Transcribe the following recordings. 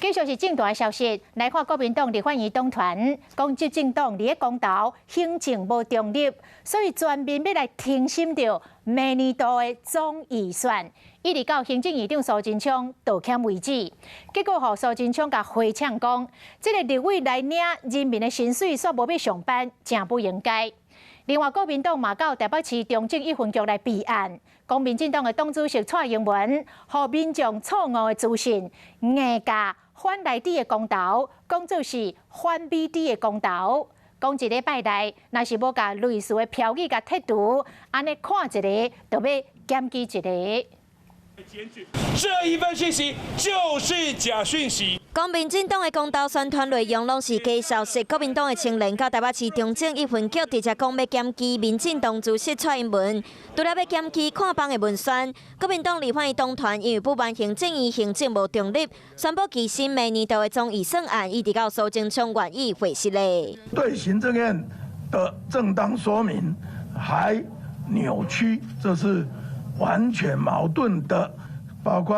繼續是政壇的消息，來看國民黨立法院黨團講執政黨佇咧公投行政無中立，所以全面欲來停審著明年度的總預算，一直到行政院長蘇貞昌道歉為止。結果予蘇貞昌共回嗆講，這个立委來領人民的薪水，煞無欲上班，誠不應該。另外，國民黨嘛到台北市中正一分局來備案，講民進黨的黨主席蔡英文，予民眾錯誤的資訊，硬共反萊豬的公投，講做是反美豬的公投。講一禮拜內，若是無共類似的標語共剔除，按呢看一个，就欲檢舉一个。這一份訊息就是假訊息。講民進黨的公投宣傳內容攏是假消息，國民黨的青年到台北市中正一分局直接講欲檢舉民進黨主席蔡英文，除了欲檢舉看板的文宣，國民黨立法院黨團因為不滿行政院行政無中立，宣布提審明年度的總預算案，一直到蘇貞昌願意回釋咧。對行政院的正當說明還扭曲，這是完全矛盾的，包括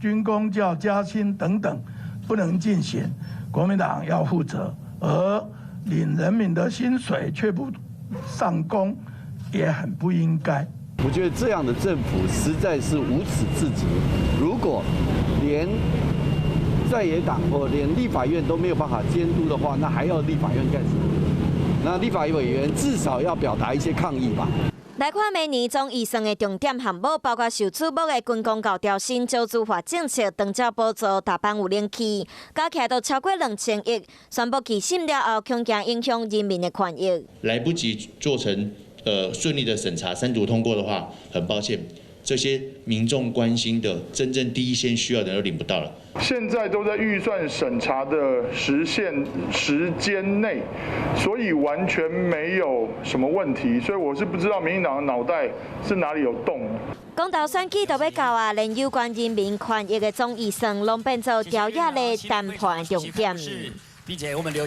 軍公教加薪等等。不能進行，國民黨要負責，而領人民的薪水卻不上工，也很不應該。我覺得這樣的政府實在是無恥至極。如果連在野黨或連立法院都沒有辦法監督的話，那還要立法院幹什麼？那立法委員至少要表達一些抗議吧。來看明年總預算的重點項目，包括受矚目的軍公教調薪、少子化政策、長照補助、大班有冷氣，加起來都超過2000億。宣布期審了後，恐驚影響人民的權益。來不及做成順利的審查、三讀通過的話，很抱歉，這些民眾關心的真正第一線需要的人都領不到了。現在都在預算審查的時限時間內，所以完全沒有什麼問題。所以我是不知道民進黨的腦袋是哪裡有洞。公投選舉都欲到啊，連有關人民權益的總預算，攏變做朝野咧談判重點。並且我們留。